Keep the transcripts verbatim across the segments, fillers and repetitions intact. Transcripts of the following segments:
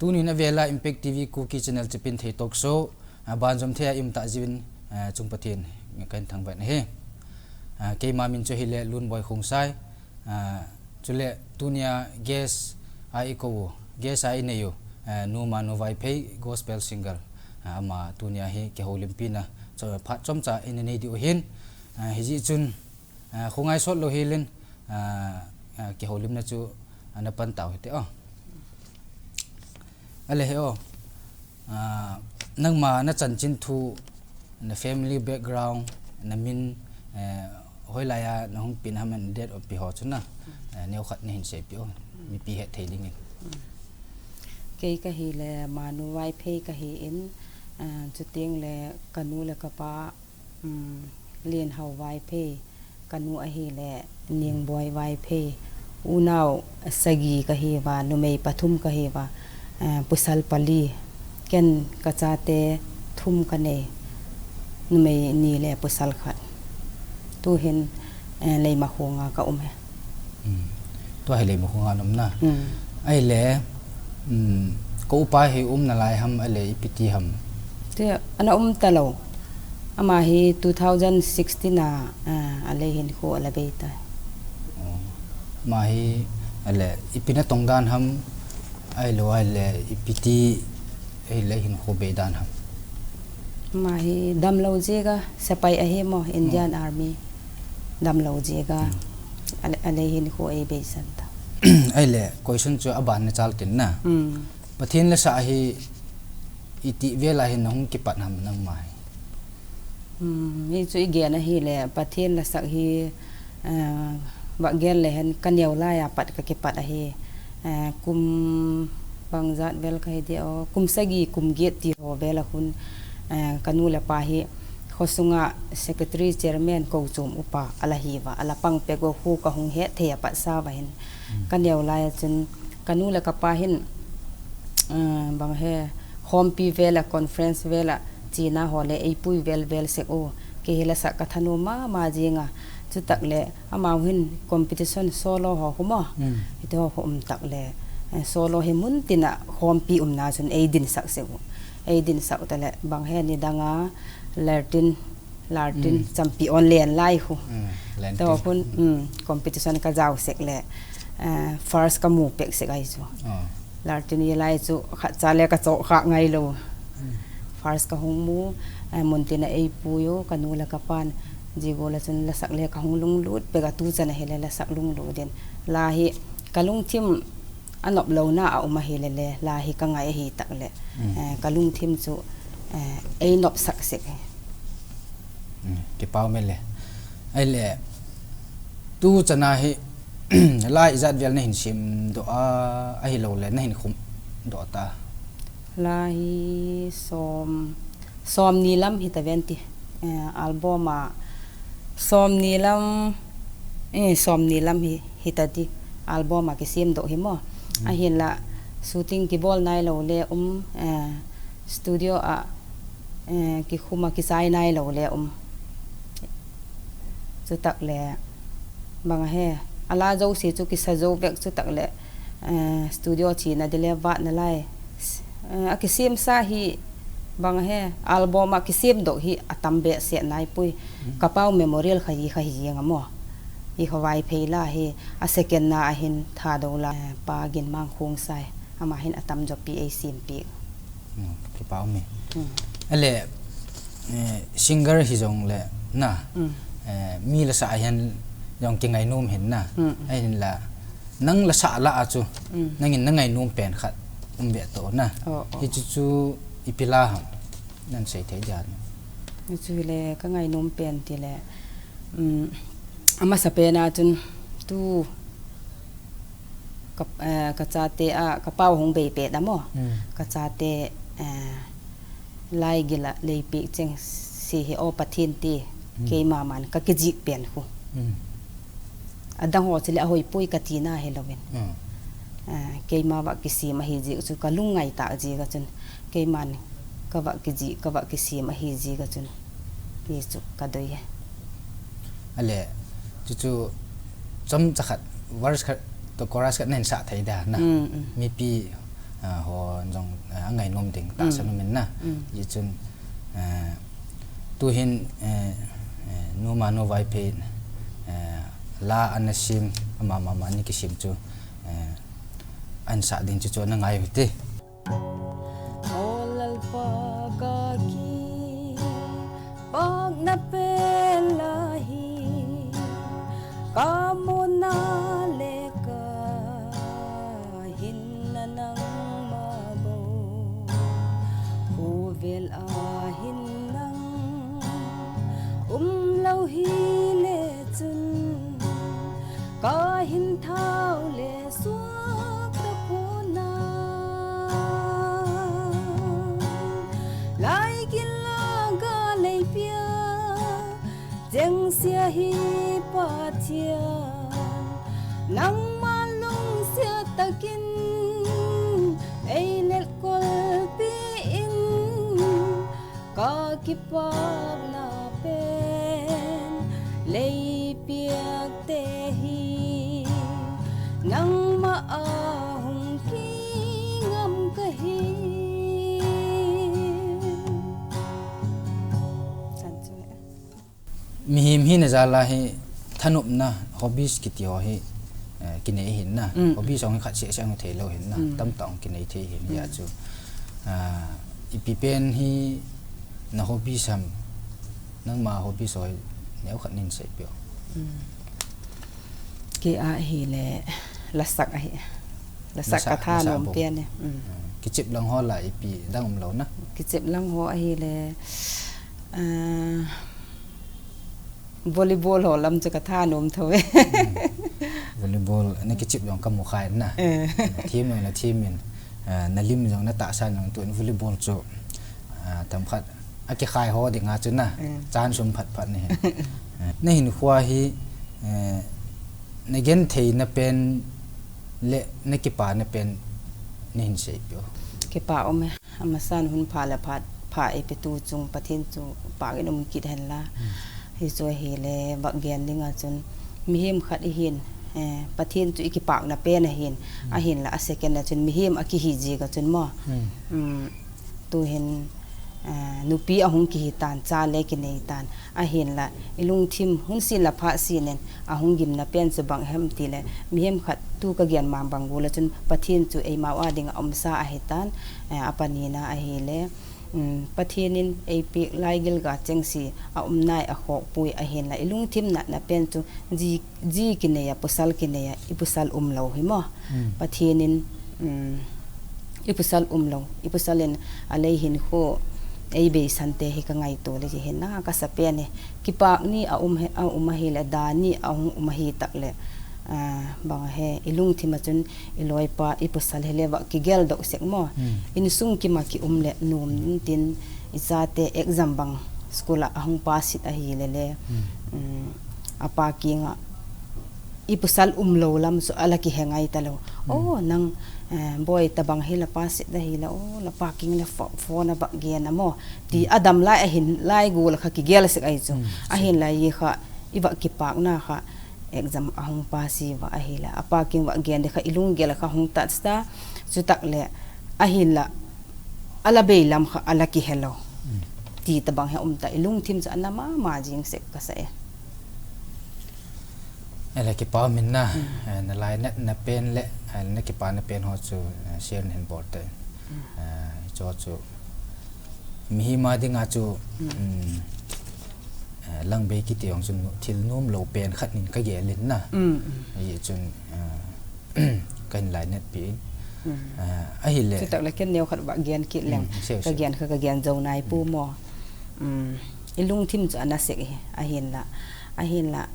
Tunin avela Impact T V Kuki Channel Chipin Thei Talk Show, ah, banjom thei a i um tah jeh uvin, ah, Chung Pathen kahin thangvah in ahi. Ah, keima min chu hile Lunboi Khongsai, ah, chule tunia guest a i kou u, guest a i nei u, ah, Nu Manu Vaiphei, gospel singer, ah, ama tunia hi kihoulimpina chu phat chomcha i nei diu ahin, ah, hijeh chun, ah, khongai sot lou hel in, ah, ah, kihoulimna chu ana pan tau hite o. Ale he o, ah, nangma na chanchin thu, na family background, na min, eh, hoilai a na hung peng ham, and date of birth ho chu na, eh, neokhat na hin seipeh o, mipi het thei dingin. Kei kahile Manu Vaiphei kahin, ah, chuteng le kanu le kapa, um, Lenhao Vaiphei, kanu ahile Ningboi Vaiphei, unao sagi kahiuva, numei pathum kahiuva, eh, pasal pali, ken kachate thum kanei, numei ni le pasal khat. Tuhin, eh, Leimakhong a ka um e. Hmm. Tua hi Leimakhong a na um na. Hmm. Ahile, hmm, ka upa hi um nalai ham, ahile ipi ti ham? Te, ana um talou. Ama hi two thousand sixteen a, ah, alei hinkho ala bei tai. Oh. Ama hi, ahile, ipi natong dan ham, ahilou, ahile, ipi ti, ahile hinkho bei dan ham? Ama hi damlou jeh a, sepai ahi mo, Indian Army. Damlou jeh a, ale, alei hinkho eibeisan ta. Ahile, question chu aban nachal tin na. Hmm. Pathen lasah hi, iti vel a hin nahung kipat ham nangma hi? Hmm, hichu i gen ahile, Pathen lasah hi, eh, va gel le hen kaneo lai a pat kakipat ahi. Eh, kum bangjat vel kahi di o, kum sagi, kum get ti ho vel a hin, eh, kanu le pa hi, khosunga secretary, chairman, kochom upa, ala hiuva, ala pang peh u khu kahung het thei a pat sa uva hin. Hmm. Kaneo lai a chun, kanu le kapa hin, eh, bang he, khompi vel a, conference vel a, chena ho le eipui vel vel sek u. Kei hi lasah kathanom mama jing a. Chutah le, amau hin competition solo ho khu mo. Hmm. Hiti ho khu um tah le, eh, solo hi muntin a khompi umna chun eidinsah sek u. Eidinsah u tah le, bang he nidang a, Lartin, Lartin, hmm, champion len lai khu. Hmm, Lartin. Tua khun, hmm, competition kajao sek le, eh, first kamu peh sek ahi chu. Oh. Lartin hi lai chu khatcha le kachoh kha ngai lou. Hmm. First kahung mu, eh, muntin a eipui u, kanu le kapan. Jigol a chun lasah le kahung lunglut peh a, tuchan ahile lasah lunglut in. La hi kalungthim anop louna a um ahile le, la hi kangai ahi tah le, hmm, eh, kalungthim chu, eh, einopsah sek. Hmm, kipa um e le. Ahile, tuchan a hi, la ijat vel nahin sem doh a, ahilou le, nahin khum doh ta? La hi som, somni lam hita ven ti, eh, album a, somni lam, eh, somni lam hi, hita ti, album a kisem doh hi mo. Hmm. Ahinla, shooting kibol nailou le um, eh, studio a, eh, kikhum a kichai nailou le um. Chutah le, bang he, ala jouse chu kisa jou vek chutah le, eh, studio chena di le vat nalai. Eh, akisemsa hi, bang he, album a kisem doh hi atam behseh naipoi. Hmm. Kapau Memorial kha hi kha hi jeng a mo. Hi kha Vaiphei la hi, a second na a hin Thadou la, eh, Pa Ginmang Khongsai. Ama hin atamjo pi eisem pi. Hmm, kipa um e. Hmm. Ale, eh, singer hijong le na, hmm, eh, mi lasah a hin jong kingainom hin na. Hmm. Ahinla, nang lasah lah a chu, hmm, nangin nangainom pen khat um ve to na. Oh, oh. Hichu chu ipi la ham, nan sei thei dia? Hichu hile kangainom pen ti le, um, amasa pen a chun tu ka, eh, kachate a, kapau hung bei pet a mo. Hmm. Kachate, eh, lai gila lei pek cheng si hi o Pathen ti, hmm, keima man kakijih pen khu. Hmm. Adang ho chule ahoipoi kati na hilou vin. Hmm. Eh, keima va kisem ahi jeh chun kalung ngai tah jeh a chun. Keiman kava kijih, kava kisem ahi jeh a chun. Hichu kadei e. Ale, chuchu chomcha khat, verse khat, to chorus khat nahin sah thei da na. Mm, mm. Mipi, ah, ho jong, ah, angainom ding tahsan um in na. Hichun, ah, tuhin, eh, eh, Numa Nu Vaiphei, eh, la ana sem, ama mama ana kisem chu, eh, ahin sah ding chu chu ana ngai u hite. O Lalpa, kakipakna pen la hi, kamona le kahinna nangma bou, khovel a hin nang umlou hile chun, kahin thao le suak tapona. Lai gil a galei pia, chengse hi Pathian, nangma lungset takin eilet kolpi in, kakipakna pen lei piakte hi, nangma a hung kingam kahi. Mihem hina jal a hi thanopna, hobbies kiti ho hi, eh, kinei ahin na. Hobbies jong hi khat seh seh hung thei lou ahin na. Tamtah hung kinei thei ahin, hijeh chun, ah, ipi pen hi na hobbies ham, nangma hobbies ho hi neokhat nahin seipeh u. Kei a hile, lasak ahi. Lasak kathanom pen e. Kichep lang ho la ipi dang umlou na. Kichep lang ho ahile, ah, volleyball ho lam chu kathanom thou e. Volleyball na kichep jong kamu kha in na. Them jong nathem in, ah, nalim jong natahsan jong tun volleyball chu, ah, tamkhat akikhai ho dinga chu na, chance um phat phat nahi. Eh, nahinkhoa hi, eh, nagentheina pen le nakipana pen nahin seipeh u. Kipa um e. Amasan hun pha le phat pha eipetu chung Pathen chu pah in um kit hen la. Hichu ahile, vah gen dinga chun mihem khat ihin, eh, Pathen chu ikipakna pen ahin, ahinla a second a chun mihem akihi jeh a chun mo. Tuhin, eh, nupi ahung kihi tan, cha le kinei tan. Ahinla, ilungthim hun sen le phat sen in ahung gimna pen chu bang hem tile, mihem khat tu kagen ma bang gol a chun Pathen chu eima a dinga umsa ahitan, eh, apanina ahile, Pathen in eipeh laigil ga chengse aum nai, akhohpoi ahinla, ilungthim natna pen chu ji, ji kinei a, pasal kinei a, ipasal umlou hi mo. Pathen in, ipasal umlou, ipasal in alei hinkho eibeisante hi kangaito le ji hin na kasa pen e. Kipak ni aum ahile, da ni ahung um ahitah le, bang ahi, ilungthim a chun iloipa, ipasal hile vah kigeldoh sek mo. Insung kima kium le nom intin, ichate exam bang school a ahung pass it ahile le, apa kinga ipasal umlou lam chu ala kihe ngai talou. O, nang, eh, boi tabang hi la pass it ahile, o, lapa king le phone a vah gen a mo, ti adam lai ahin, lai gol kha kigel sek ahi chu. Ahinla ikha, ivah kipakna kha, exam ahung pass iva ahile, apa king vah gen ding kha ilunggel kha hung touch ta, chutah le ahinla ala bei lam kha ala kihelou. Ti tabang hi umta, ilungthim chu ana mama jing sek kasa e. Ahile kipa um in na, eh, nalainatna pen le, eh, nakipana pen ho chu, eh, share nahin bol te. Eh, hicho chu mihem a dinga chu, eh, langbei kiti jong chu thil nomlou pen khat in kagel in na. Hijeh chun, eh, kahin lainatpi in. Eh, ahile. Chutah le ken neokhat vah gen kit leng. Kagen kha kagen jou nai pou mo. Ilungthim chu ana sek e, ahinla. Ahinla,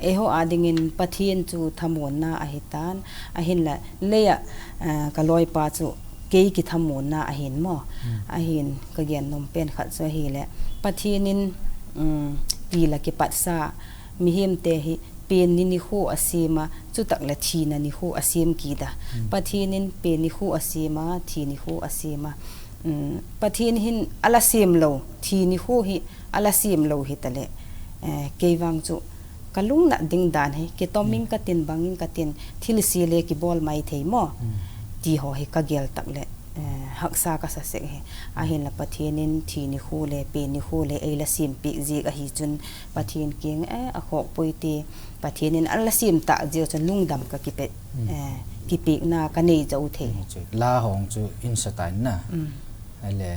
eiho a dingin Pathen chu thamonna ahitan, ahinla, lei a, eh, kaloipa chu kei kithamonna ahin mo. Ahin kagen nom pen khat chu ahile, Pathen in, pi la kipatsa, mihemte hi pen ni nikho asem a, chutah le thina nikho asem kit a. Pathen in pen nikho asem a, thi nikho asem a. Pathen hin ala semlou, thi nikho hi ala semlou hitale, eh, kei vang chu kalungnat ding dan hi, kitom in katin, bang in katin, thilse le kibol mai thei mo. Ti ho hi ka gel tak le, eh, haksa ka sa sek hi. Ahin la Pathen in thi ni khu le, pe ni khu le, ei la sim pik zik ahi chun Pathen king, eh, a khok pui ti, Pathen in a la sim tak zik chun lungdam ka kipe, Mm. eh, kipik na ka nei zo thei. Mm, chu. La hong chu in sa ta in na. Mm. Ale,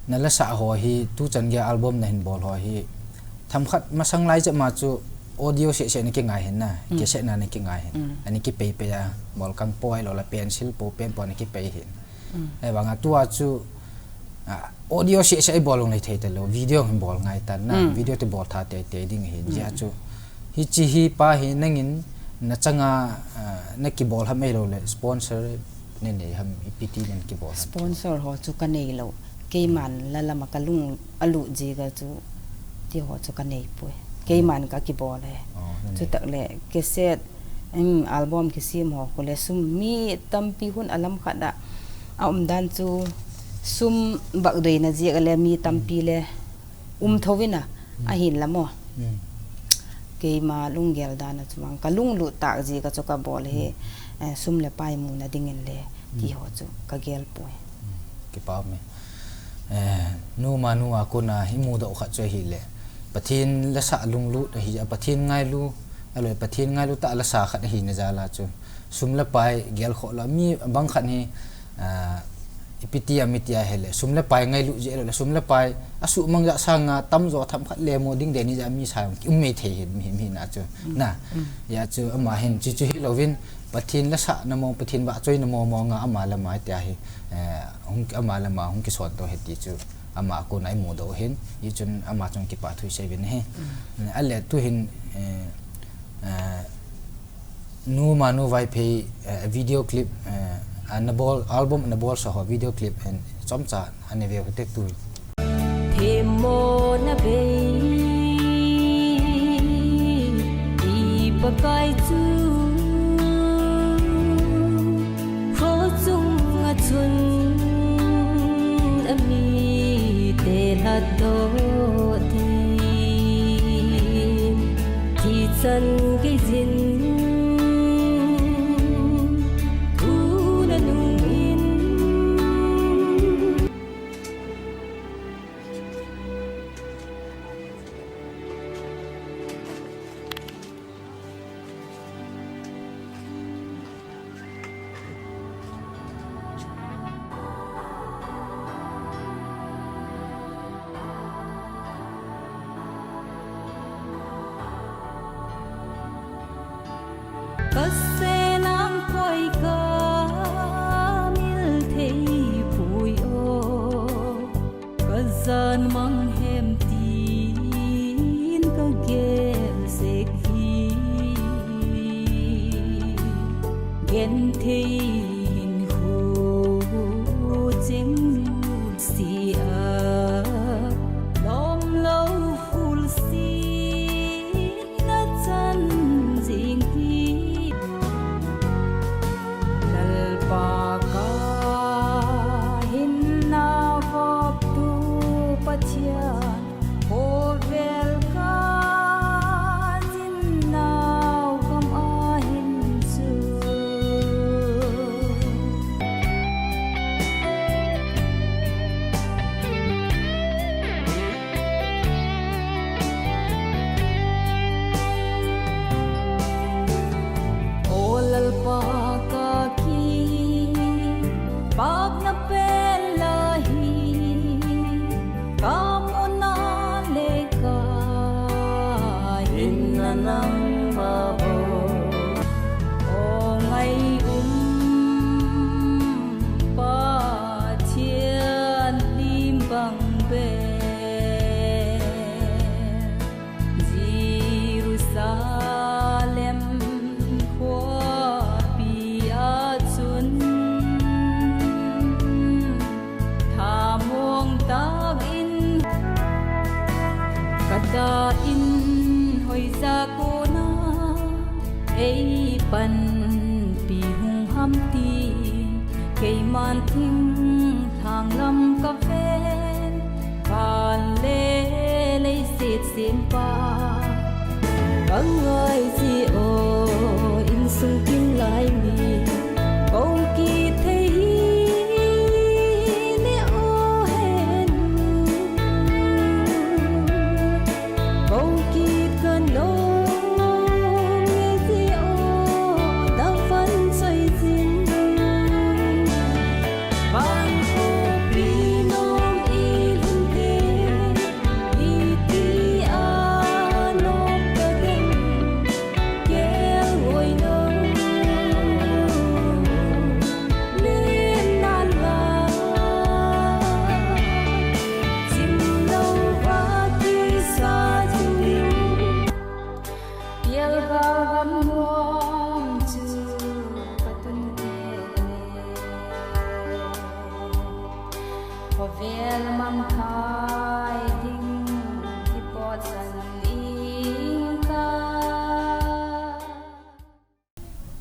na la sa ho hi, tu chan gei album na hin bol ho hi, tham khat masang lai cha ma chu audio se se na ki ngai hin na, Mm. ke se na na ki ngai hin. Mm. Ani ki pei pei a, bol kang poi lo la pencil po pen po na ki pei hin. Mm. E banga tua chu, a, audio se se bol long le thei ta lo, video hin bol ngai ta na, Mm. video te bol tha te te ding hin. Mm. Jia chu, hi chi hi pa hi nangin na changa, a, na ki bol ha mai lo le sponsor ne nei ham ipi ti nen ki bol ham. Sponsor ho chu ka nei lo. Keiman la lama ka lung a lu ji ka chu ti ho chu ka nei pui. Keiman ka ki bol e. Oh, na nei. Chu tak le cassette, em, album ki sim ho khu le sum mi tampi hun a lam khat a, a um dan chu sum bak doi na ji ka le mi tampi le um tho vin a, Mm. ahin la mo. Mm. Keima lunggel dan a chu mang ka lunglut tak ji ka chu ka bol hi, Mm. eh, sum le pai mu na ding in le, Mm. ti ho chu ka gel pui. Mm. Kipa me. Eh, nu ma nu a kona hi mu do khat chu hi le. Pathen la sa lunglut hi a Pathen ngailu, a lo Pathen ngailu ta la sa khat hi na ja la chu. Sum le pai gel kho la mi bang khat hi, ah, ipi ti a mi ti a hele. Sum le pai ngailu je le, sum le pai a su mang ja sanga tam jo tham khat le mo ding de ni ja mi sa ki um mei thei hin mi, mi na chu. Mm. Na. Mm. Ya chu ama hin chi chu hi lo vin Pathen la sa na mo, Pathen ba choi na mo mo nga ama la mai ti a hi, eh, hung ama la ma hung ki son to he ti chu. Ama kona i mu do hin, i chun ama chung kipa thu i sei vin hi. Mm. A le tu hin, eh, eh, Nu Manu Vaiphei, eh, video clip, eh, a na bol, album na bol sa ho video clip hin chomcha a ne ve u tek tu. Themmo na bei, i Pakai chu, kho chunga chun a mite lhat doh ding, thi chan gei jin, thu na nung in. Ka sel ang koi ka mil thei pui o, ka jan mang hem tin ka gel sek hi. Gen thei hin khu ching si a, lom lo khul si na chan jing hi. Lalpa ka hinna vop tu Pathian, khovel ka jin nau kam a hin chu. O Lalpa ka kipakna pen la hi, ka mona le ka hinna nangma bou. O ngai um Pathian lim bang be, Jerusalem khuapi a chun thamong tak in ka da in hoija kona ei panpi hung ham ti, keiman thinglhang lam ka ven, van le leiset sempa. Ka ngai ji o, insung kin lai mi, ko ki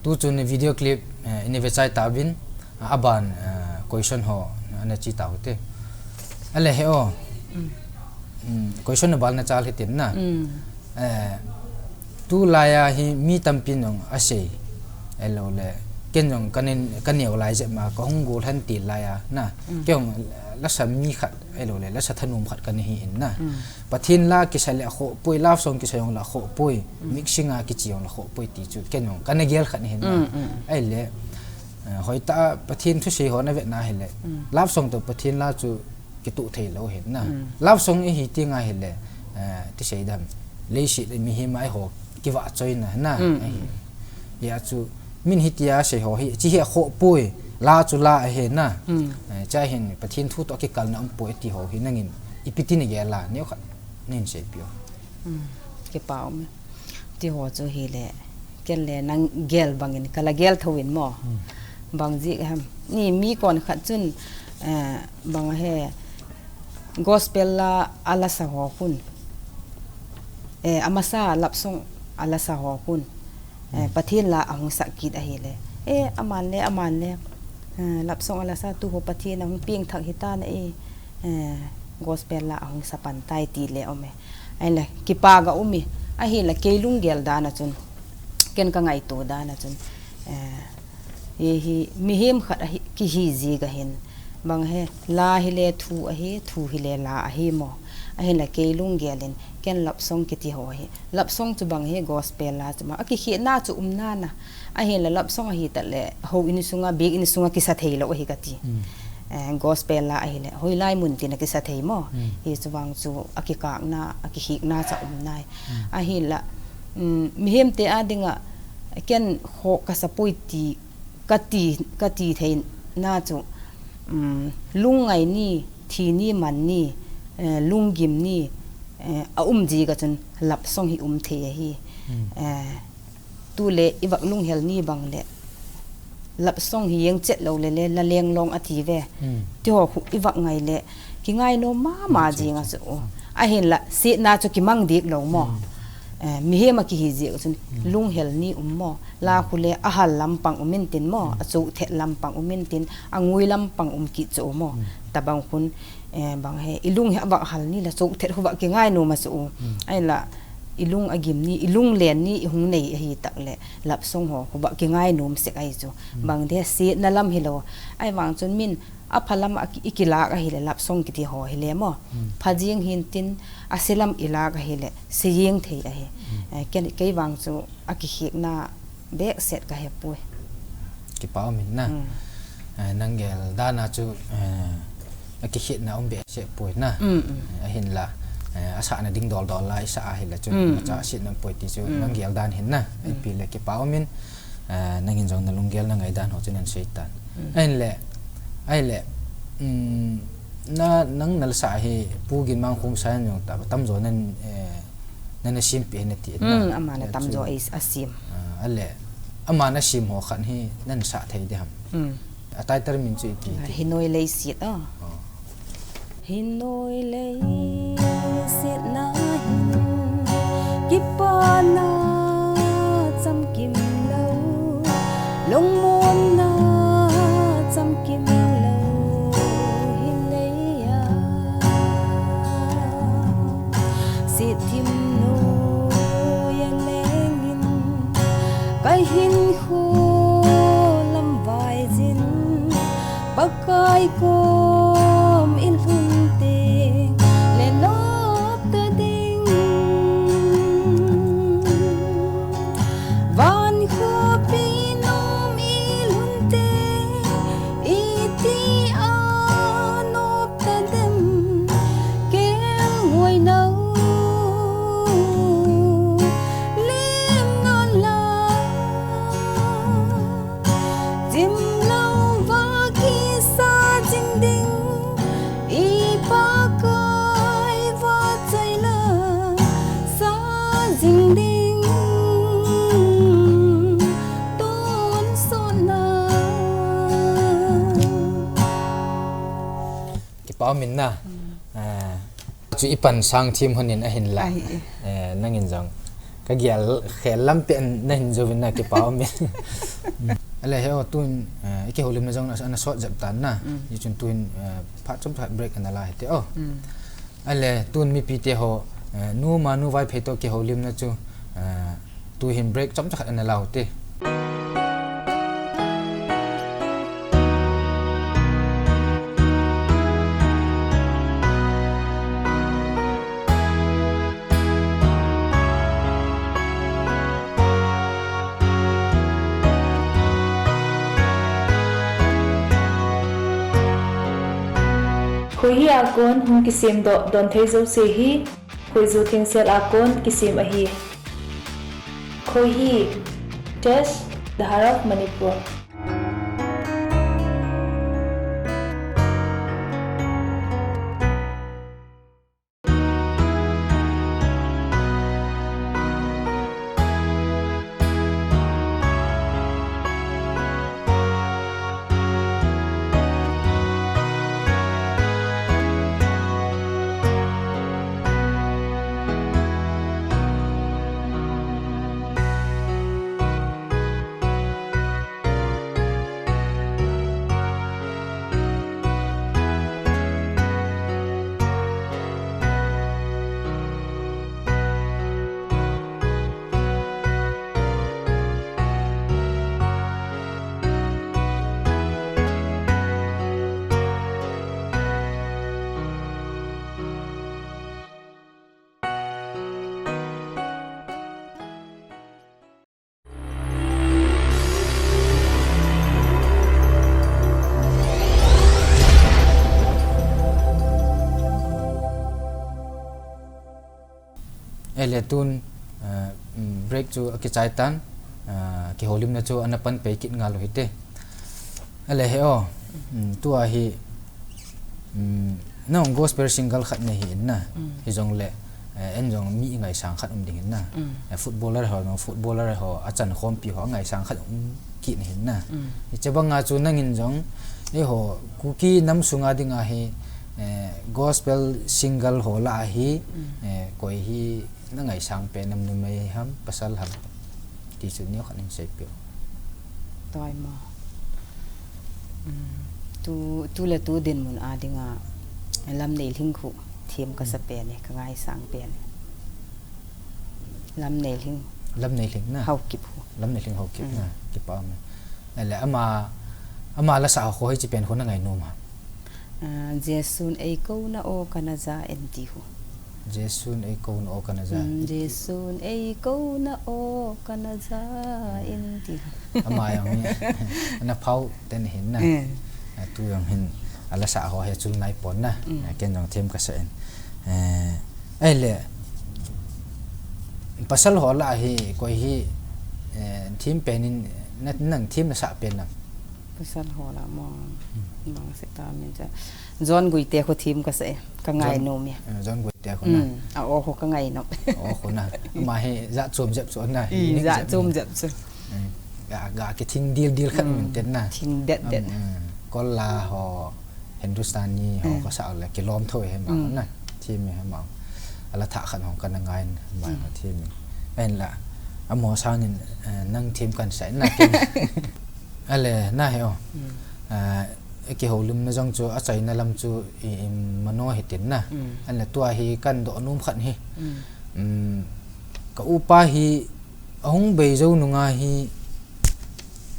Tu chun video clip, eh, i na ve chai tauvin, a, aban, eh, question ho, ana che tau hite. Ale he o. Mm. Mm, question na bal na chal hitin na. Mm. Eh, tulai a hi mi tampin jong asei. Ahilou le, ken jong ka nen, ka neo lai jep ma, ka hung gol hen ti lai a, na. Mm. Ken jong, eh, lasa mi khat, ahilou le, lasa thanom khat ka na hi in na. Mm. Pathen la kisa le akhoh poi, love song kisa jong le akhoh poi, mm, mixing a kiche jong le akhoh poi ti chu, ken jong ka na gel khat na hin na. Mm, mm. Ahile, eh, hoitah a Pathen thusei ho na vet na hile, mm, love song toh Pathen la chu kitoh thei lou hin na. Mm. Love song i hi teng ahile, eh, ti sei dam, leiset le mihem a eiho kivahchoina na, mm, ahi. Mm. Hia chu, min hitia sei ho hi, chi hi akhoh poi, la chu la ahi na. Mm. Eh, cha hin Pathen thu toh kikalna um poi ti ho hi nangin ipi ti na gel a, neo khat na hin seipeh o. Mm. Kipa um e. Ti ho chu hile, ken le nang gel bangin, ka la gel thou in mo. Mm. Bang jeh ham. Ni mi kon khat chun, eh, bang he, gospel la a lasa ho khun. Eh, amasa love song a lasa ho khun. Eh, mm, Pathen la ahung sah kit ahile. Eh, aman le, aman le. Eh, love song a lasa tu ho Pathen ahung peng thak hita na e. Eh, gospel la ahung sa pan tai ti le um e. Ahile, kipa ga um e. Ahile, kei lunggel dan a chun. Ken ka ngaito dan a chun. Eh, Hi, hi, mihem khat ahi, kihi ji ga hin. Bang he, la hile thu ahi, thu hile la ahi mo. Ahinla kei lunggel in, ken love song kiti ho ahi. Love song chu bang he, gospel la chu ma. Akikhetna chu um nana. Ahinla love song ahi tale, houin sunga, biakin sunga kisa thei lou ahi kati. Mm. Eh, gospel la ahile, hoilai mun tin a kisa thei mo. Mm. Hichu vang chu, akikakna, akihikna cha um nai. Mm. Ahinla, mm, mihem te a dinga, ken khoh kasa poi ti, kati, kati theina chu, um, lungngai ni, thi ni, man ni, eh, lunggim ni, eh, a um ji ga chun love song hi um thei ahi. Mm. Eh, tule i vak lunghel ni bang le, love song hi jeng chet lou le le, la lenglong ati ve. Mm. Ti ho khu i vak ngai le, kingai nom mama jing a chu. Ahinla, setna chu kimang dik lou mo. Mm. Eh, mihem a kihi ji a chun, mm, lunghel ni um mo. La khu le a hal lampang um in tin mo. Mm. A chou thet lampang um in tin. A ngui lampang um kit chu mo. Mm. Tabang khun, eh, bang he, i lung hi a vak hal ni la chou thet khu vak kingai nom a chu. Mm. Ahinla, i lung a gim ni, i lunglen ni, i hung nei ahi tak le. Love song ho khu vak kingai nom sek ahi chu. Mm. Bang de setna lam hi lou. Ahivang chun min, a pha lam a ki, i kilak ahile love song kiti ho hile mo. Mm. Pha jing hin tin a se lam i lak ahile se jing thei ahi. Mm. Eh, ken, kei vang chu a kikhekna bek set ka he poi. Kipa um in na. Mm. Eh, nang gel dan a chu, eh, a kikhekna um bek set poi na. Mm, mm. Eh, ahinla, eh, a sahna ding dol dol la i sa ahile chu, mm, ma cha, mm, set na poi ti chu, mm, nang gel dan hin na. Mm. Ipi le kipa um in. Ah, nangin jong na lunggel na ngaidan ho chu nan sei tan. Mm. Ahinle, ahile, mm, na, nang na lasa hi Pu Ginmang Khongsai in jong ta, tamjo nan, eh, nan na simpeh na ti na. Mm, aman a tamjo a sim. Ah, ahile, aman a sim ho khat hi nan sa thei ding ham. Mm. A title min chu ipi ti. Hinoi leiset a. Oh. Hinoi leiset na hin, kipana chamkim lou, lungmonna chamkim lou, hinlei a. Sithim noi a lengin, ka hinkho lam vaijin, Pakai kom i lhun teng le nop ta ding. Van khopi nom i lhun teng, iti a nop ta dem, kel ngoi nau lem na la. Chim lou va kisa jing ding, i Pakai va choi la sa jing ding, tonsot na. Kipa um in na. Mm. Ah, chu i pan sang thim hon in ahinla. Ahi. Eh, nangin jong. Ka gel khel lam pen na hin jouvin na kipa um in. Ale he o, tun, eh, i kihoulimna jong ana sot jep tan na. Mm. Hichun tun, eh, phat chomkhat break ana la hite o. Mm. Ale tun mipite ho, eh, numa nu Vaiphei to kihoulimna chu, eh, tuhin break chomkhat ana la u te. Khoihi a kon hung kisemdoh don thei jouse hi, khoiju thengsel a kon kisem ahi. Khoihi, Test, The Heart of Manipur. Ele tun, eh, mm, break chu akichai tan, eh, kihoulimna chu ana pan pei kit ngal u hite. Ele he o, mm, tua hi, mm, nang gospel singer khat nahi in na, mm, hijongle, eh, en jong mi ngaisang khat um ding in na. Mm. Eh, footballer ho, nang footballer ho, achan khompi ho, ngaisang khat um kit nahi in na. Mm. Hiche banga chu nangin jong, eiho, Kuki nam sunga dinga hi, eh, gospel singer ho lah a hi, mm, eh, koi hi na ngaisang pen nam, numei ham, pasal ham. Ti chu neokhat hin seipeh o. Toi mo. Mm, tu, tu le tu dinmun a dinga Lamneilhing khu them kasa pen e, ka ngaisang pen e. Lamneilhing. Lamneilhing na? Haokip khu. Lamneilhing Haokip na. Mm. Kipa um e. Ele ama, ama lasa ho hiche pen khu na ngainom a? Ah, Jesun eikouna o kana ja in ti khu. Jesun eikouna o kana ja. Mm, Jesun eikouna o kana ja in ti khu. Ama jong hi, ana phao ten hin na. Eh. Ah, tu jong hin, alasa ho hi chul nai pon na. Mm. Ah, ken jong them kasa in. Eh, ahile, pasal ho lah a hi, koi hi, eh, them pen in, na, nang them nasa pen nam? Pasal ho lah mo. Hmm. Bang se ta min cha. John Guite khu them kasa e, ka ngainom e. Eh, John Guite khu na. Mm, a o khu ka ngainom. O khu na. Ama hi jat chom jep chu na. Mm, unique jat jep chom na. Jep chu. Eh, ga, ga kithing dildil khat, mm, min ten na. Thing det det. Am, eh, Kolla ho, Hindustani ho, mm, kasa le kilom tho e ma, mm, na. Them e ma. Ala tha khat ho kana ngai ma, mm, them e. Ahinla, amo sangin, eh, nang them kan sai na ken. Ale, na he o. Mm. Ah, i kihoulimna jong chu, achaina lam chu, i, i mano hitin na. Mm. Ale, tua hi kan doh nom khat hi. Mm. Mm, ka upa hi, ahung bei jou nunga hi,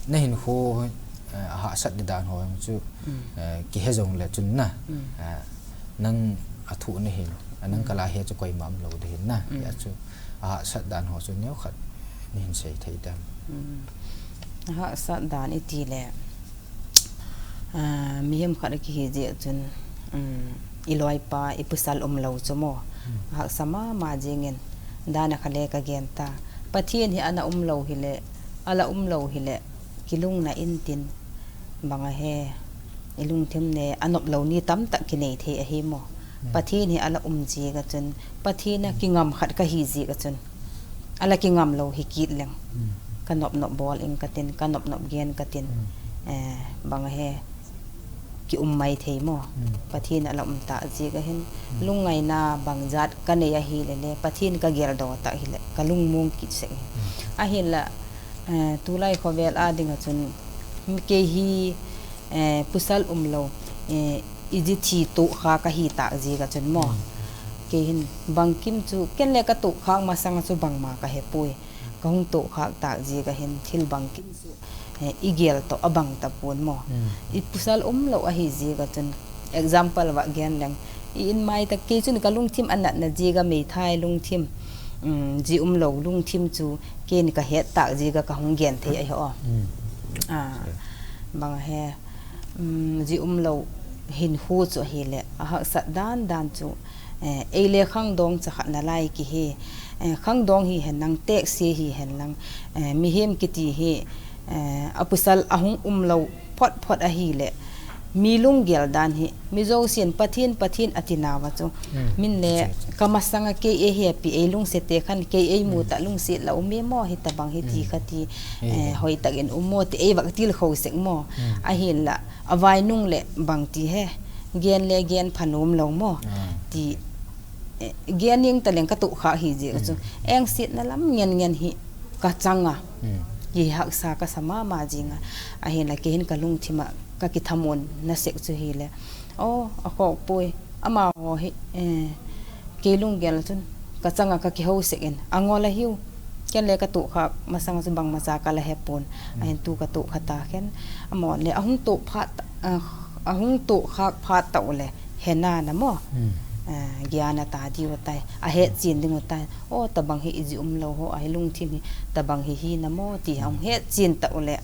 na hinkho, eh, ahahsat di dan ho jong chu, mm, eh, kihe jongle chun na. Mm. Eh, nang athu na hin, a nang, mm, kala hi chu koima um lou di hin na. Mm. Hia chu, ahahsat dan ho chu neokhat, na hin sei thei dem? Mm. Ahahsat dan iti le, ah, mihem khat akihi jeh chun, um, i loipa, i pasal um lou chu mo. Hmm. Ahahsa mama jingin, dan a kha le ka gen ta. Pathen hi ana um lou hile, ala um lou hile, kilungna in tin, bang a he, i lungthim ne, anop lou ni tamtah kinei thei ahi mo. Hmm. Pathen hi ala um jeh a chun, Pathen a, hmm, kingam khat kahi jeh a chun. Ala kingam lou hi kit leng. Mm. Ka nop nop bol ing katin, ka nop nop gen katin. Mm. Eh, bang a he ki um mai thei mo. Mm. Pathen ala um ta jeh a hin. Mm. Lungngaina bang jat kanei ahile le, Pathen ka geldoh ta hile, ka lungmong kit sek. Mm. Ahinla, Eh, tulai khovel a ding a chun, kei hi, eh, pasal umlou, eh, iji thi tohkhak kahi tah jeh a chun mo. Kei hin bangkim chu, ken le katohkhak masang a chu bangma kahepoi. Kahung tohkhak tah jeh a hin thil bangkim chu, eh, igel toh abang tapon mo. I pasal umlou ahi jeh a chun, example va gen leng, i in mai tah kei chun kalungthim anatna jeh a meithai lungthim, um, ji umlou lungthim chu, ken kahet tah jeh a kahung gen thei ahi o. Ah, bang he, um, ji umlou hinkho chu ahile, ahaksat dan dan chu, eh, ei le khangdong chakhat nalai kihi, eh, khangdong hihen lang, tekse hihen lang, eh, mihem kiti hi, eh, apasal ahung umlou phot phot ahile, mi lunggel dan hi, mi jousen Pathen, Pathen ati nauva chu. Min le kamasang a kei eihepi, ei lungset te khan kei eimu tah lungset la um e mo, hitabang hi ti kha ti, eh, hoitah in um mo ti ei va tilkhou sek mo. Ahinla, avainung le bang ti he, gen le gen phanom lou mo. Ti, eh, gen ning taleng katohkhak hi jeh a chu. Engsetna lam ngen ngen hi kachang a. Kihaksa kasa mama jing a. Ahinla kei hin kalungthim a kakithamon na sek chu hile. O, akhopoi. Amaho hi, eh, kei lunggel a chun kachang a kakihou sek in. Angol ahiu. Ken le katohkhak masang a chu bangmacha kala hepon. Ahin tu katohkha ta khen. Amaho le ahung toh phat, ah, ahung tohkhak phat tah u le. Hena na mo. Ah, giana ta diu tai. Ahet chen ding u tai. O, tabang hi iji umlou ho, ahi lungthim hi. Tabang hi hi na mo, ti ahung het chen tah u le.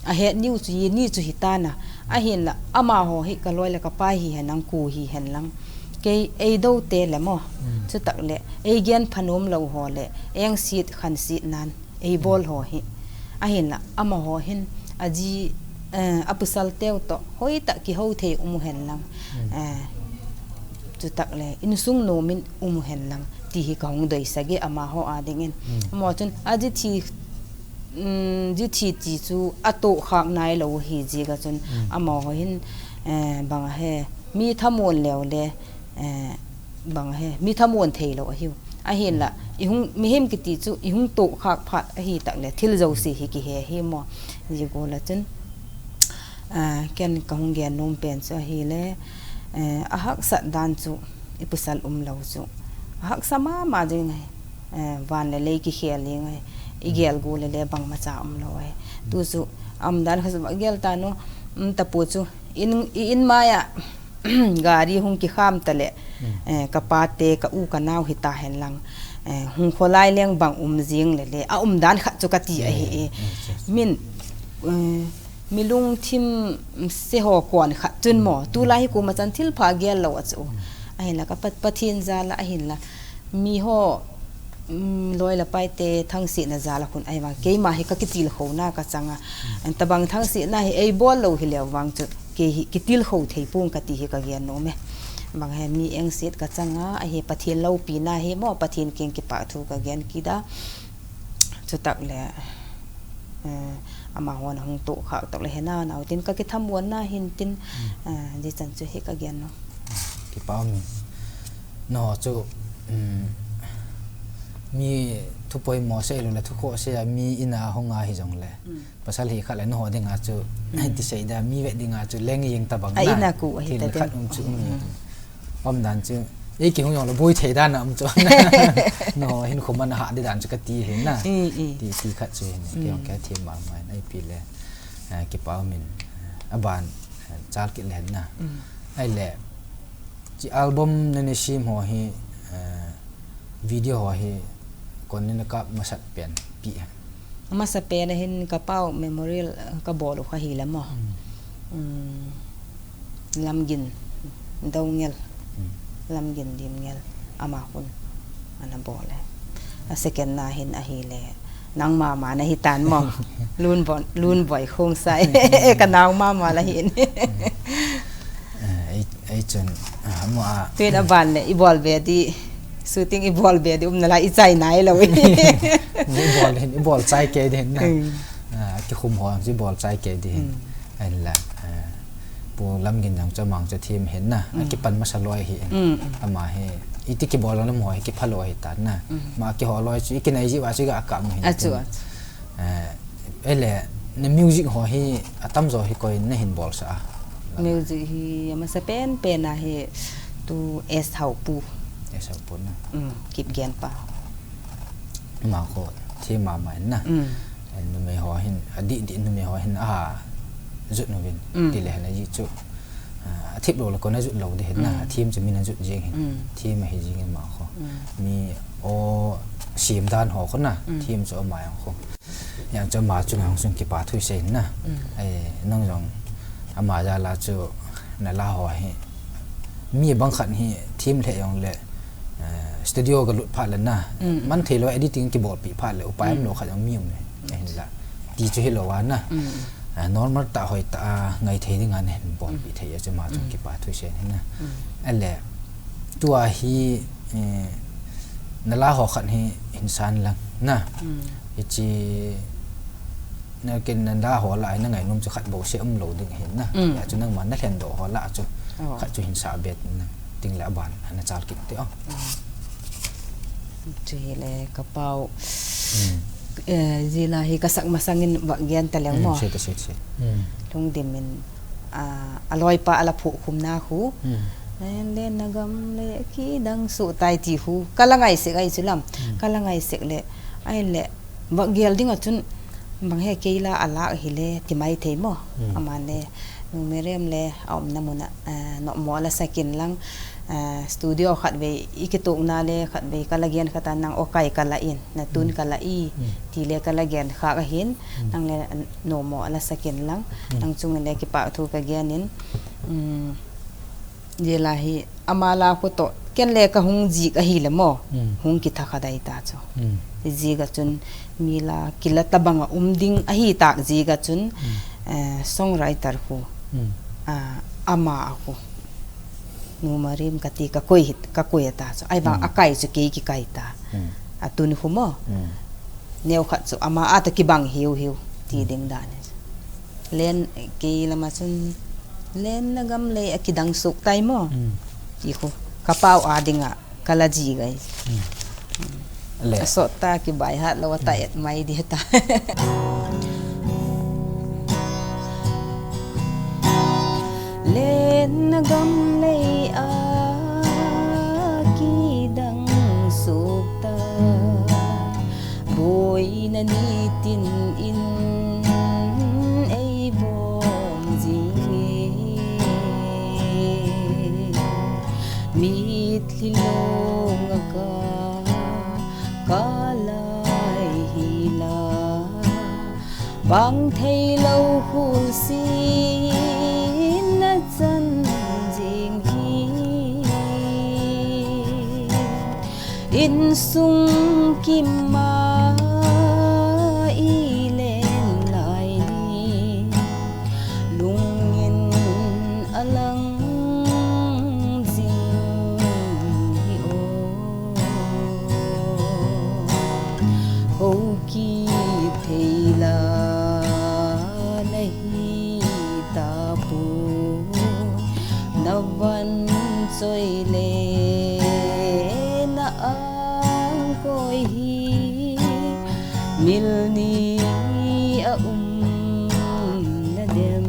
Ahet niu chu, ni chu hitan a. Ahinla, amaho hi kaloi le kapai hihen lang, ku hihen lang. Kei eidou te le mo. Chutah le, eigen phanom lou ho le, engset khanset nan. Eibol ho hi. Ahinla, amaho hin, aji, eh, apasal teu toh, hoitah kihou thei um u hen lang. Eh, chutah le, insung nom in um u hen lang. Ti hi kahung doi sage amaho a ding in. Amaho chun, aji thi, um, ji thi ti chu atohkhak nailou hi jeh a chun. Amaho hin, eh, bang he, mi thamon leu le, eh, bang he, mi thamon thei lou ahiu. Ahinla, ihung, mihem kiti chu, ihung tohkhak phat ahi tah le, thil jouse hi kihe hi mo. Jeh a chun, ah, ken kahung gen nom pen chu ahile, eh, ahaksat dan chu, ipasal umlou chu. Ahaksa mama jing ahi, eh, van le lei kikhel jing ahi, igel gu le le bangmacha umlou ahi. Tu chu, aumdan kha chu va gel ta nu, um, tapu chu, in, i in mai a, gari hung kikham ta le, eh, kapa te, ka u, ka nau hita hen lang, eh, hung kholai leng bang um jing le le, aumdan khat chu kati ahi e. Min, eh, mi lungthim se ho kon khat chun mo, tulai hi koima chan thil pha gel lou a chu. Ahinla ka Pat-, Pathen jal a, ahinla mi ho, um, loi le pai te thangsetna jal a khun ahi vang, keima hi ka kitilkhou na ka chang a. An tabang thangsetna hi eibol lou hi leu vang chu, kei hi kitilkhou thei pong kati hi ka gen nom e. Bang he mi engset ka chang a, ahi Pathen loupina hi mo, Pathen keng kipah thu ka gen kit a. Chutah le, eh, amahon ahung tohkhak tah le hena nau tin ka kithamon na hin tin, eh, jeh chan chu hi ka gen nom. Kipa um e. Nangho chu, um, mi thu poimo sei lou le thu khoh sei a mi in a hung a hijong le. Pasal hi khat le nangho ding a chu, ti sei da mi vet ding a chu leng jeng tabang a na. Thil khat um chu um e. Aumdan chu, ei kihung jong le boi thei dan a um chu. Nangho hin khum a na ha di dan chu kati hin na. Ti, ti khat chu hin, kei jong kei thim ma mai na ipi le. Eh, kipa um in, eh, aban, eh, chal kit le hin na. Ahile, chi album na na sem ho hi, eh, video ho hi, kon na na kap masat pen, ipi ham. Amasa pen a hin ka pau memorial, eh, ka bol u kha hi le mo. Um, Lamgin Doungel. Lamgin Dimngel. Ama khun ana bol e. A second na hin ahile. Nang mama na hi tan mo. Lunbon, Lunboi Khongsai. Ka nau mama la hin. Eh, ei, ei chun, ah, mo a. Tuin aban le, i bol be di. Shooting i bol be di, um na la i chai nai lou. I bol hin, i bol chai kei di hin na. Ah, kikhum ho, i bol chai kei di hin. Ahinla, eh, Pu Lamgin jong chu amang chu thim hin na. Akipan masa loi hi. Ama hi, iti kibol lou na mo hi kipha lou hi tan na. Ma kiho loi chu, i kinai ji va chu ga ka mo hin. Achu, achu. Eh, Ele, na music ho hi atamjo hi koi na hin bolsa a? Music hi amasa pen pen a hi tu S Haupu. S Haupu na. Um, Kipgen pa. Ama ko thi mama na. Um. Numei ho hin, adih dih numei ho hin a jut nu vin. Um. Tile hana ji chu. A thip lo la kona jut lo de hin na, a thim chu min a jut jing hin. Thim a hi jing in ma kho. Mi o sim dan ho kho na, thim chu ama yang kho. Yang chu ama chu ngang sung kipa thui sei hin na. Ai nang jong ama ja la chu na la ho hi. Mi bang khat hi thim le jong le studio ka lut phat le na. Man thei lo editing kibol pi phat le upai am lo khat jong mi um le. Hin la. Ti chu hi lo wa na. Normal ta hoi ta a ngai thei ding a ne bol pi thei a chu ma chung kipa thui sen hin na. Ale tua hi na la ho khat hi hin san lang na. Hichi na ken na la ho la na ngai num chu khat bo se um lo ding hin na. Ya chu nang man na hlen do ho la chu khat chu hin sa bet na. Ting le ban na chal kit te o. Chu hi le ka pau. Jila hi ka sak masang in va gen ta leng mo. Sei ta sei sei. Lungdim in a loi pa ala phu khum na khu. Len le na gam le ki dang su tai ti khu. Ka la ngai sek ai chu lam. Ka la ngai sek le ai le va gel ding a chun bang he kei la ala hi le ti mai thei mo. Ama le nu merem le a um na mun a no mo ala sakin lang. Studio khat vei i kitukna le khat vei ka la gen khat a nang o kai ka la in na tun ka la i ti le ka la gen kha ka hin nang le no mo ala sakin lang nang chung le kipa thu ka gen in je la hi ama la ko to ken le ka hung ji ka hi le mo hung ki tha kha dai ta chu ji ga chun mi la ki la ta bang a um ding a hi tak ji ga chun songwriter khu ama a khu Nu Marim ka ti ka koi hit ka koi ta chu ai bang a kai chu kei ki kai ta a tun khu mo neu khat chu ama a ta ki bang hiu hiu ti ding dan len kei lama chun len na gam le a ki dang suk tai mo ti khu ka pau a ding a Kala ji gai. Le. Asot ta ki bai hat lo ta et mai di ta. Len na gam lei a ki dang suk ta. Boi na ni tin in ei bom jing e. Mit Lilong a ka, ka lai hi la. Bang thei lo khul sin na chan jing hi. Insung kim a i len lai ni. Lungin a lang jing hi o. Ho ki thei la na hi ta pu. Na van choi le na ang koi hi. Mil ni a um na dem.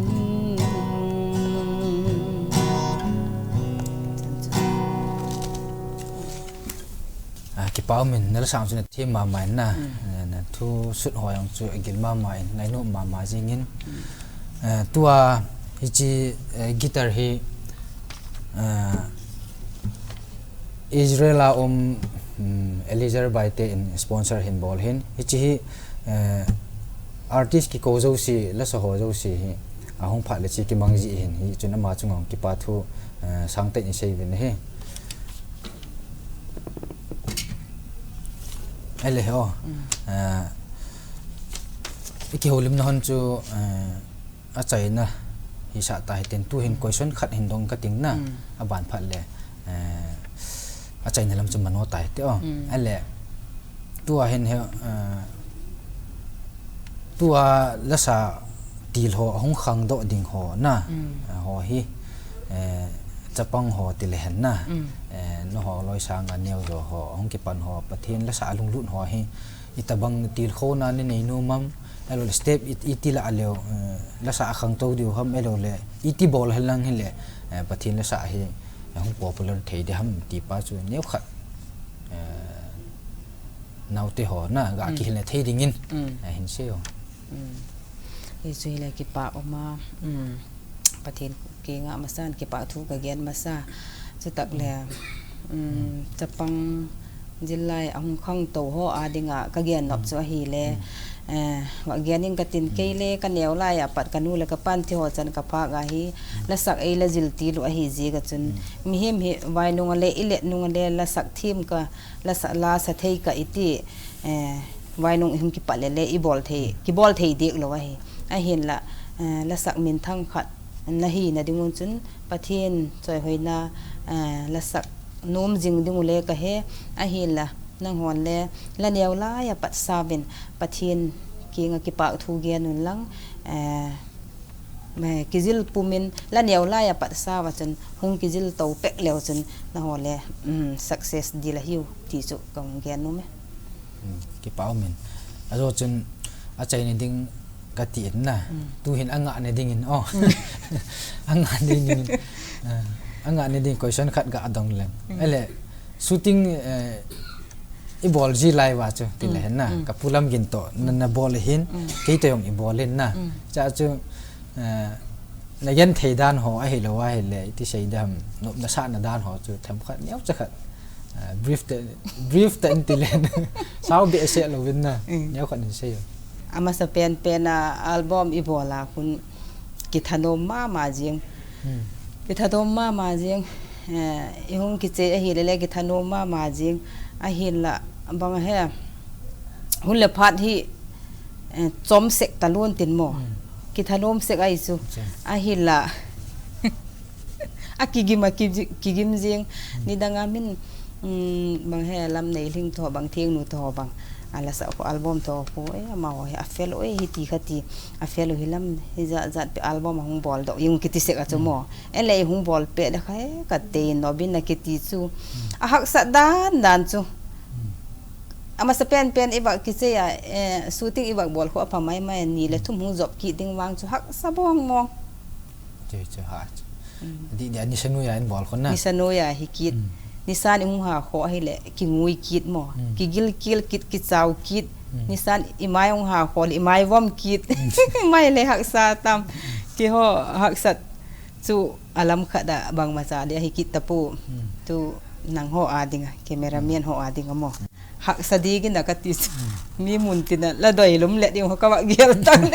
A, kipa um in, na la sang chu na them mama in na, na, na thu sut ho jong chu a gil mama in, ngainom mama jing in. Eh, tua hichi, eh, guitar hi, eh, Israel a um, um, Eliezer Baite in sponsor hin bol hin. Hichi hi, eh, artist kikou jouse, lasa ho jouse hi, ahung phat le chi kimang ji hin, hichun ama chunga hung kipa thu, eh, sangtah in i sei uvin ahi. Ele ho. Eh, i kihoulimna hon chu, eh, achaina hisah ta hiten, tu hin question khat hin dong ka ting na, aban phat le, eh, achaina lam chu mano ta hite o. Ele, tua hin he, eh, tua lasa til ho, ahung khangdoh ding ho na, eh, ho hi, eh, chapang ho ti le hen na, eh, na ho loi sang a neo jo ho, ahung kipan ho, Pathen lasa alunglut ho hi, Itobang tilkhouna nei neinom ham, ahilouleh step iti lah leh, eh, lasa a khangtou diu ham, ahilouleh iti bol hilang hileh, eh, Pathen lasa hi, eh, hung popular thei ding ham ti pa chu neokhat, eh, naote ho na ga kihilna thei dingin, eh, hin sei o. Hichu hileh kipa um a, Pathen kiang a masan kipa thu ka gen masa. Chutah leh, chapang jilai a hung khangtou ho a dinga ka gen nop chu ahileh, eh, va gen ing ka tin, kei le ka neo lai a pat ka nu le ka pan thi ho chan ka phak ahi, lasak ei la jil til u ahi jeh a chun, mihem hi vai nung a le i let nung a le lasak thim ka, lasa, lasa thei ka iti, eh, vai nung i hung kipat leh le i bol thei, kibol thei dek lou ahi. Ahinlah, eh, lasak minthang khat na hina ding un chun Pathen choihoina, eh, lasak nom jing ding u le ka he, ahinlah nanghon le la neo lai a pat sauvin Pathen kiang a kipa thu gen un lang, eh, kijil pumin la neo lai a pat sau a chun hung kijil to pek leu chun nangho le, um, success ding la hiu ti chu ka hung gen nom e. Hmm, kipa um in. Ajo chun achaina ding ka ti in na. Hmm. Tuhin angahna dingin, oh. Hmm. Angahna dingin. Ah, angahna ding question khat ga dong leng. Hmm. Ahileh, shooting, eh, i bol ji lai uva chu, ti le, hmm, hen na. Hmm. Ka pu Lamgin toh, na, na bol hin, hmm, kei toh jong i bol hin na. Hmm. Chua chu, eh, na genthei dan ho, ahilou ahileh, iti sei ding ham, nopna sahna dan ho chu, themkhat, neocha khat. Eh, brief tah, brief tah in ti le, sao behseh louvin na, hmm, neokhat in sei o. Amasa penpen a album i bol a hun kithanom mama jing. Hmm. Kithanom mama jing. Eh, i hung kichai ahileh le kithanom mama jing. Ahinlah bang he. Hun le phat hi, eh, chom sek talou tin mo. Hmm. Kithanom sek ahi chu. Chom sek. Ahinlah. A kigim a kiji-, kigim jing. Hmm. Nidang a min, um, bang he Lamneilhing toh bang Thengnu toh bang. A lasa ho album toh ho, eh, amaho hi a fel o, eh, hiti khati. A fel u hilam, hijat jat pe album a hung bol doh jing kiti sek a chu mo. Hmm. Ahileh i hung bol pet le kha, eh, ka tei nop in na kiti chu. Hmm. A haksat dan dan chu. Hmm. Amasa penpen i va kichai a, eh, shooting i va bol khu a pha maimai, ni le thum hung jop kit ding vang chu haksa mong mong. Chu, chu ha chu. Hmm. Di, di, nisa noiya in bol khun na. Nisa noiya hi kit. Hmm. Nisan i hung ha kho ahileh, kingui kit mo. Hmm. Kigil kil kit, kichau kit. Hmm. Nisan i mai hung ha kho le, i mai vom kit. Hmm. Mai le haksa tam. Keiho haksat chu a lam khat a bangma cha le ahi kit tapou. Hmm. Tu nangho a dinga, cameraman ho a dinga mo. Haksa ding in a kati chu. Hmm. Mi mun tin a la doi lum le ding ho ka va gel tan.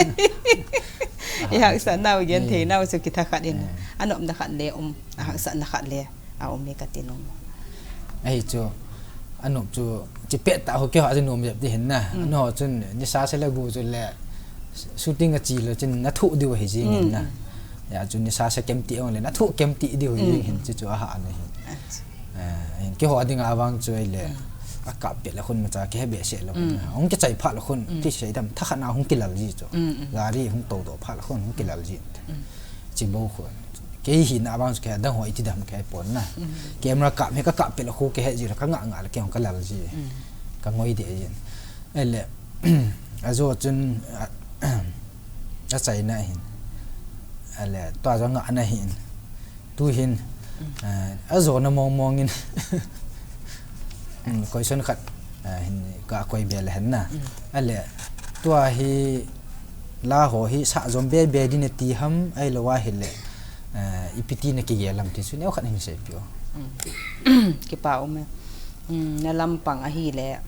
I haksa nau genthei nau chu kitha khat in. Hmm. A nopna khat le um, a haksatna khat le a um e kati nom. Ahi chu, a nop chu, chi pet tah ho keiho a chu nom jep ding hin na. Hmm. Nangho chun, nisa se le bu chu le, shooting a chi lou chun na thoh diu ahi jing in na. Hmm. Hijeh chun nisa se kemti ong le, na thoh kemti diu ahi jing hin, hmm, chu chu a ha na hin. Acha. Eh, hin keiho a dinga vang chu ahileh, hmm, a kap pet le khun macha kihe behseh lou khun. Hmm. Hung kichai phat le khun, hmm, ti sei dam, thakhat na hung kilal ji chu. Hmm, hmm. Gari hung tou doh phat le khun, hung kilal ji. Hmm. Chi bou khun. Kei hina vang chu kei dang ho iti dam kei pon na. Hmm. Camera kap hi ka kap pet le khu kihe ji le ka nga nga le kei hung ka lal ji. Hmm. Ka ngoi deh ji. Ahileh, ajo chun, a, achaina hin. Ahileh, tua jo ngahna hin. Tu hin, mm, eh, ajona mong mong in. Mm, question khat, eh, hin ka koi be le hen na. Mm. Ahileh, tua hi la ho hi sa jom be be ding na ti ham, ahilou ahileh, eh, ipi ti na kigel ham ti chu neokhat hin seipeh o. Mm. Kipa um e. Mm, na lampang ahileh.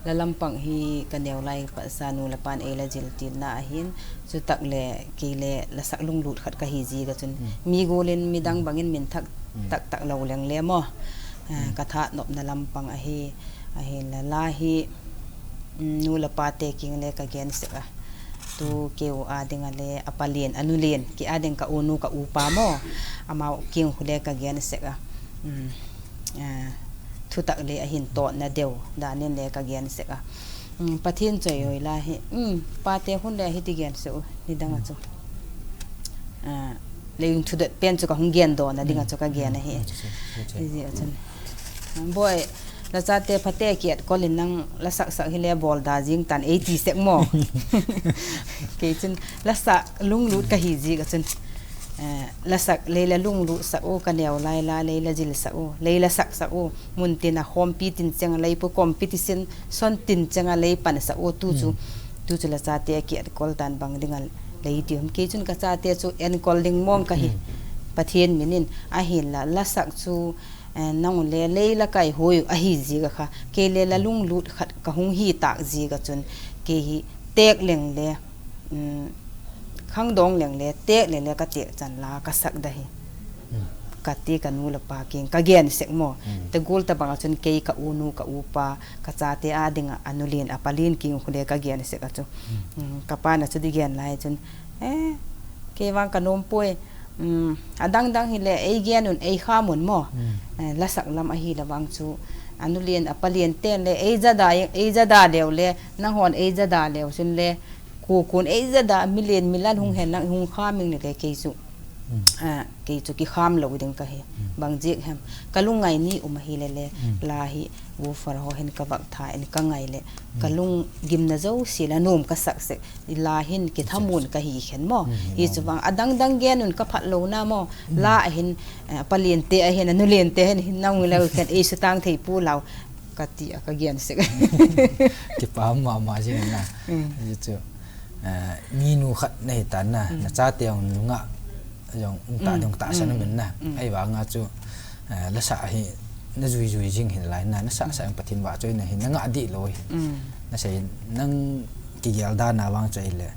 La lampang hi ka neo lai pat sa nu le pan ei la jil til na ahin. Chutah le kei le lasak lunglut khat ka hi ji ka chun. Mm. Mi gol in midang, mm, bangin min thak, mm, tak tak lou leng le mo. Ah, mm, ka thanopna lampang ahi, ahinla la hi, mm, nu le pa te kiang le ka gen sek a. Tu, mm, keu a ding a le, a palen, a nu len, kei a ding ka u nu ka u pa mo. Amau kiang khu le ka gen sek a. Mm. Ah, thutak le ahin totna deu, danin le ka gen sek a. Mm, Pathen choi hoi la hi. Mm, pa te hun le hiti gen sek u, nidang a chu. Ah, le yung thudet pen chu ka hung gen doh na ding a chu ka gen ahi. Mm, mm, mm. Hijeh a chun. Boi, Nachate phate kiat kolin nang lasak sak hile bol da jing tan ei ti sek mo. Kei chun lasak lunglut kahi jeh a chun, eh, lasak leila lunglut sak u, kaneo laila leila jil sak u, leila sak sak u, mun tina khompi tin chenga leipu competition son tin chenga lei pan sak u tu chu, tu chu lachate kiat kol tan bang dinga lei ti hom. Kei chun kachate chu enkol ding mong kahi. Pathen minin ahinla lasak chu, eh, nang le leila kai hoi ahi jeh a kha. Kei le la lunglut khat kahung hi tak jeh a chun kei hi tek leng le, um, khangdong leng le, tek leng le katek chan la kasak da hi. Kati kanu le pa king kagen sek mo. Tegul tabang a chun kei ka u nu ka u pa kachate a dinga anu len apa len king khu le kagen sek a chu. Um, kapa na chu di gen lai chun, eh, kei vang kanom poi. Um, adang dang hile ei gen un ei kham un mo. Eh, lasak lam ahile vang chu anu len apa len ten le ei jada, ei jada leu le, nanghon ei jada leu chun le, kukun ei jada milen milan hung hen lang hung kham ing le kei chu. Ah, kei chu kikham lou ding kahi. Bang jeh hem. Kalung ngai ni um ahile le, la hi woofer ho hin kavak tha in kangai le, kalung gimna jouse la nom kasak sek. La hin kithamun kahi khen mo. Hi chu vang adang dang gen un kaphat lou na mo. La ahin, eh, palente ahin, anu lente ahin, hin nang leu khen ei sutang thei pu lau. Kati a kagen sek. Kipa mama jing na. Hi chu, eh, minu khat nahi tan na, nachate jong nungah jong um ta jong tahsan um in na. Ahivang a chu, eh, lasak hi najui jui jing hin lai na, nasak sak Pathen vahchoina hi nangah dih lou hi. Nasei nang kigel dan a vang chu ahile,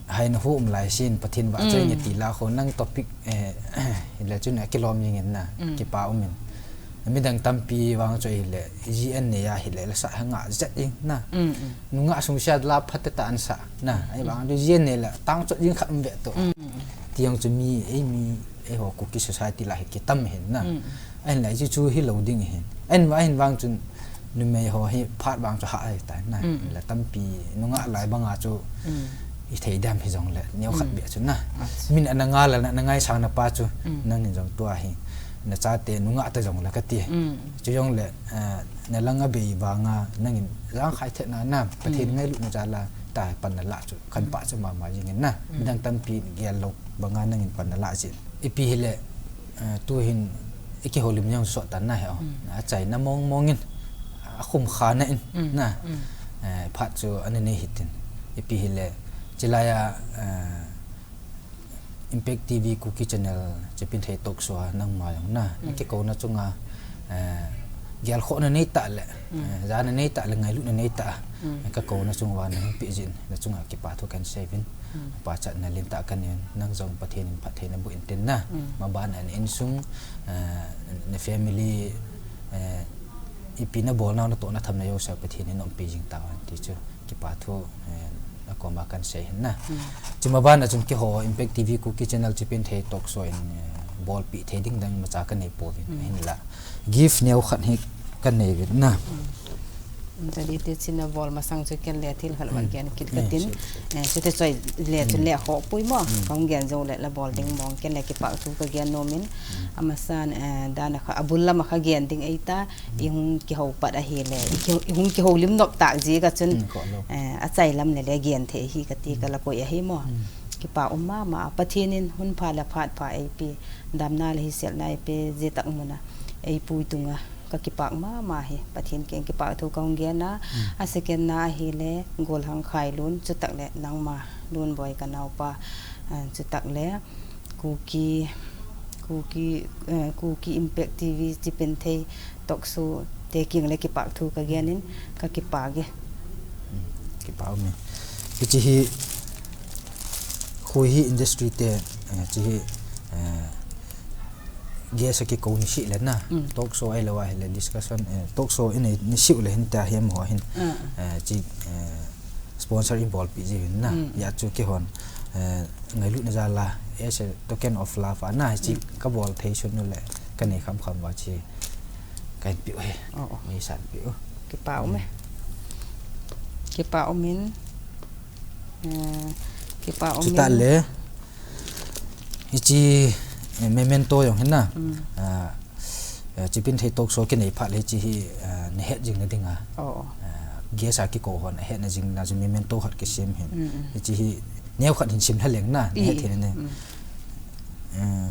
hai na hu um lai sin Pathen vahchoina ti la khu nang topic, eh, hile chun akilom jing in na, kipa um in. Midang tampi vang chu ahile, G N A ahile, lasak hi ngah jet jing na. Nungah sung sia la phat ta an sa na. Ahivang chu G N A la tang chot jing khat um ve to. Ti jong chu mi, ei mi, eiho Kuki society la hi kitam hin na. Ahin lai chu chu hi lou ding hin. Ahin, ahin vang chun numei ho hi phat vang chu ha ai ta na. La tampi nungah lai banga chu i thei dam hi jong le, neo khat bia chu na. Min ana nga la na, na ngaisang na pa chu, nang in jong tua hi. Nachate nungah ta jong le kati. Chu jong le, eh, na lang a bei vanga nangin jang khai the na na, Pathen ngailutna jal a ta pan na la chu, kan pa chu mama jing in na. Midang tampi gel lou banga nangin pan na la jin. Ipi hile, eh, tu hin i kihoulim jong sot tan na he o. Achaina mong mong in, akhum kha na in na. Eh, phat chu ana nei hitin. Ipi hile, chilai a, eh, Impact T V Kuki Channel, Chipinthei Talk Show a nangma jong na, na kikouna chunga, eh, gelkhohna nei tah le, eh, jana nei tah le, ngailutna nei tah a, ka kouna chunga na hung pe jin, na chunga kipa thu kan sei vin, pachatna len tah kan nei in, nang jong Pathen in phattheina boh in tin na, maban a na insung, eh, na family, eh, ipi na bol nau na tohna tham na jouse Pathen in um pe jing tauhen ti chu. Kipa thu, eh, na koma kan sei hin na. Chuma ban a chun kiho Impact T V Kuki Channel Chipinthei Talk Show in, eh, bolpi thei ding dang macha ka nei pouvin. Hinla gift neo khat hi ka nei vin na. Jadi te china bol masang chu ken le thil khat va gen kit ka tin. Eh, chute choi le chu le ho pui mo. Ka hung gen jou le la bol ding mong ken le kipa thu ka gen nom in. Amasan, eh, dan a kha, abul lam a kha gen ding ei ta. I hung kihou pat ahile, i ki, i hung kihoulim nop tah jeh a chun, eh, achai lam le le gen thei hi kati ka la koi ahi mo. Kipa um mama, Pathen in hun pha le phat pha eipe, damna le hiselna eipe, jeh tak mun a eipui tung a ka kipak mama hi, Pathen keng kipa thu ka hung gen a, a second na ahile, Golhang Khailun, chutak le nangma, Lunboi ka naopa, ah, chutak le, Kuki, Kuki, eh, Kuki Impact T V, Chipinthei Talk Show te keng le kipak thu ka gen in ka kipak e. Kipa um e. Hichi hi, khu hi industry te, eh, chi hi, eh, guest a kikou ni si le na. Talk show ahilou ahile discussion, eh, talk show in ni si le hin ta hem ho hin. Eh, chi, eh, sponsor in bolpi ji hin na. Ya chu kihon, eh, ngailutna jal a, as a token of love a na, chi ka bol thei sun le, ka nei kham kham va chi, ka hin piu he. Nei san piu. Kipa um e. Kipa um in, eh, kipa um in. Chuta le, hichi, eh, memento jong hin na. Ah, eh, Chipinthei Talk Show kinei phat le hichi hi, eh, nahet jing nading a. Oh. Eh, guest a kikou hon ahetna jing na chu memento khat kisem hin. Mm, mm. Hiche hi neokhat hin sim lha leng na, nahet hin ne. Mm. Eh,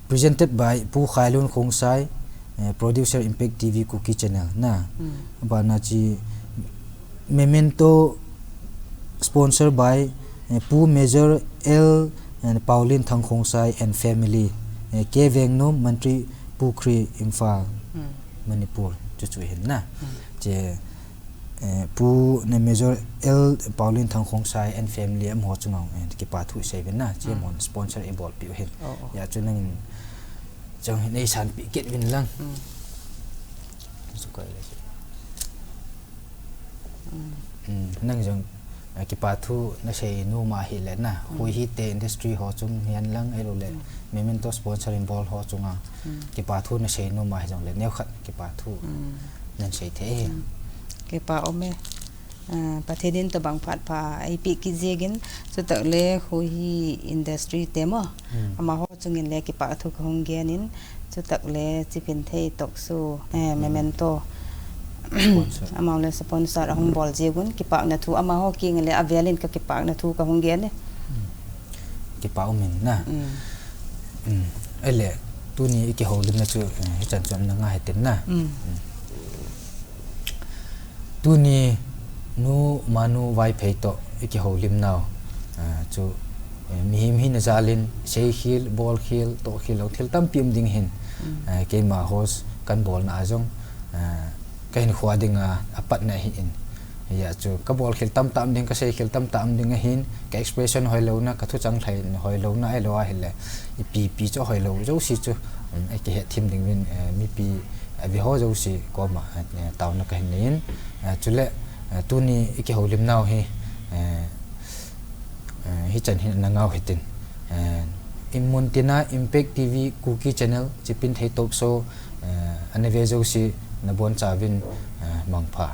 presented by Pu Khailun Khongsai, eh, producer Impact T V Kuki Channel na. Mm. Abana chu memento sponsor by, eh, Pu Major L and Pauline Thangkhongsai and family, eh, K Vengnom, Mantri Pukhri, Imphal, mm, Manipur, chuchu hin na. Mm. Che, eh, Pu ne Major L Pauline Thangkhongsai and family amaho chunga, eh, kipathu isei uvin na, che, mm, amahon sponsor eibolpeh u hin. Oh, oh. Hijeh chun nangin jong hin eisanpeh kit uvin lang. Mm. Chu koi le. Mm. Mm, nang jong, eh, kipathu nasei nom ahile na, mm, Huihi te industry ho chung hihen lang ahilouleh, mm, memento sponsor in bol ho chunga, mm, kipathu nasei nom ahi jongle, neokhat kipathu, mm, nahin sei thei hi. Mm. Kipa um e. Ah, Pathen in tobang phat pha eipeh kit jeh in, chutah le Huihi industry te mo. Mm. Amaho chungin le kipathu kahung gen in, chutah le Chipinthei Talk Show, eh, mm, memento. Sponsor. Amaho le sponsor ahung bol jeh un, kipana thu amaho kiang le avel in ka kipana thu kahung gen e. Mm. Kipa um in na. Mm. Mm. Ahile, tuni ikihoulimna chu, eh, hichan chun na ngai hitin na. Mm. Mm. Tuni nu Manu Vaiphei toh ikihoulimnau, ah, chu, eh, mihem hina jal in seikhel, bolkhel, tohkhel, jong thil tampi um ding ahin. Mm. Eh, keima host kahin bolna a jong, eh, kahinkho dinga apatna ahin. Hijeh chun kabolkhel tamtah um ding, kaseikhel tamtah um ding ahin, ka expression hoilouna, kathuchang lhai hoilouna ahilou ahile, ipi ipi chu hoilou jouse chu, um, eikihet them ding uvin, eh, mipi, eh, aveho jouse koma, eh, taona kahin nei in, eh, chule, eh, tuni ikihoulimnau hi, eh, eh, hichan hin na ngah u hitin. Eh, imun tina Impact T V Kuki Channel, Chipinthei Talk Show, eh, ana ve jouse nabonchauvin, eh, mangpha.